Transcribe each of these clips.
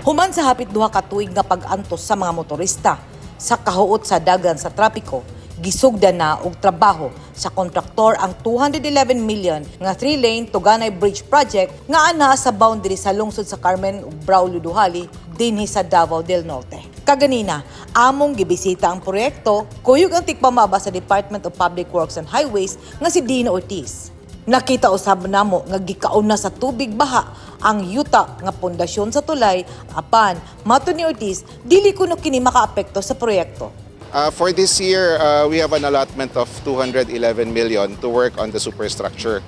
Human sa hapit 2 ka tuig nga pag-antos sa mga motorista sa kahuot sa dagan sa trapiko, gisugdan na og trabaho sa kontraktor ang 211 million nga 3-lane Tuganay Bridge Project nga anaa sa boundary sa lungsod sa Carmen ug Braulio Dujali dinhi sa Davao del Norte. Kaganina, among gibisita ang proyekto, kuyog ang tigpamaba sa Department of Public Works and Highways nga si Dino Ortiz. Nakita usab namo nga gikaon na sa tubig baha ang yuta nga pundasyon sa tulay, apan matud ni Ortiz, dili kuno kini makaapekto sa proyekto. For this year, we have an allotment of 211 million to work on the superstructure.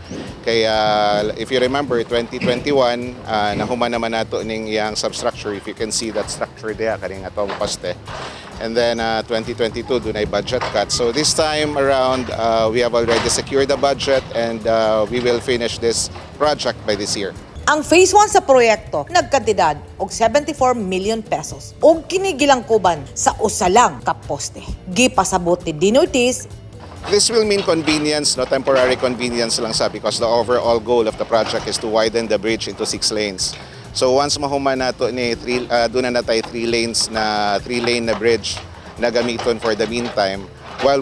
Kaya if you remember, 2021, nahuman naman nato ning iyang substructure. If you can see that structure there, kaning atong poste. And then 2022, dunay budget cut. So this time around, we have already secured the budget and we will finish this project by this year. Ang phase 1 sa proyekto nagkantidad og 74 million pesos ug kini gilangkuban sa usa lang ka poste. Gipasabot ni Dino Ortiz. This will mean convenience, no, temporary convenience lang sa because the overall goal of the project is to widen the bridge into six lanes. So once mahuman nato ni three, duna na tay three lanes na three lane na bridge na gamiton for the meantime while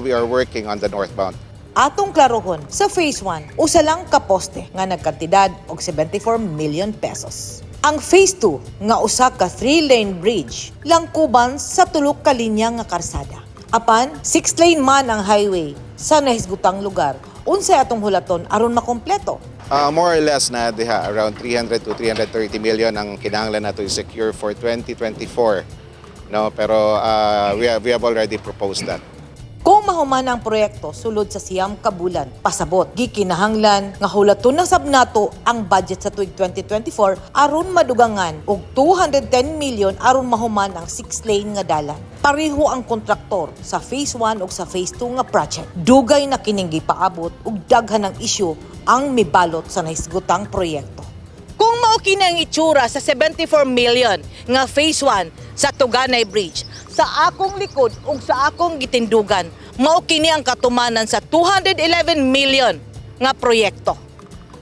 we are working on the northbound. Atong klarohon, sa phase 1, usa lang ka poste nga nagkantidad og 74 million pesos. Ang phase 2 nga usa ka 3-lane bridge langkuban sa tulo ka linya nga karsada. Apan, 6-lane man ang highway sa nahisgutang lugar. Unsay atong hulaton aron makumpleto? More or less na diha around 300 to 330 million ang kinahanglan nato i-secure for 2024. No, pero we have already proposed that. Kung mahuman ang proyekto sulod sa 9 ka bulan, pasabot, gikinahanglan nga hulaton na sab nato ang budget sa tuig 2024 aron madugangan og 210 million aron mahuman ang 6 lane nga dalan. Pareho ang kontraktor sa phase 1 ug sa phase 2 nga project. Dugay na kining gipaabot ug daghan ng isyu ang mibalot sa nahisgutang proyekto. Kung mao kini ang itsura sa 74 million nga phase 1 sa Tuganay Bridge, sa akong likod ug sa akong gitindugan, mao kini ang katumanan sa 211 million nga proyekto.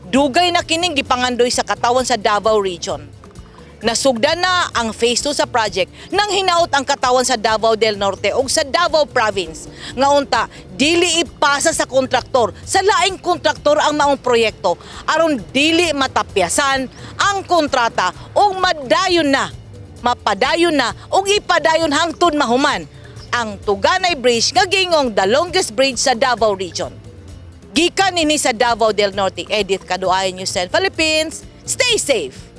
Dugay na kining gipangandoy sa katawan sa Davao Region. Nasugdan na ang phase 2 sa project nang hinaut ang katawan sa Davao del Norte ug sa Davao Province nga unta dili ipasa sa kontraktor sa laing kontraktor ang maong proyekto aron dili matapyasan ang kontrata ug madayon na, mapadayon na ug ipadayon hangtod mahuman ang Tuganay Bridge nga giingong the longest bridge sa Davao Region. Gikan nini sa Davao del Norte, Edith Kaduay, News 10 Philippines. Stay safe!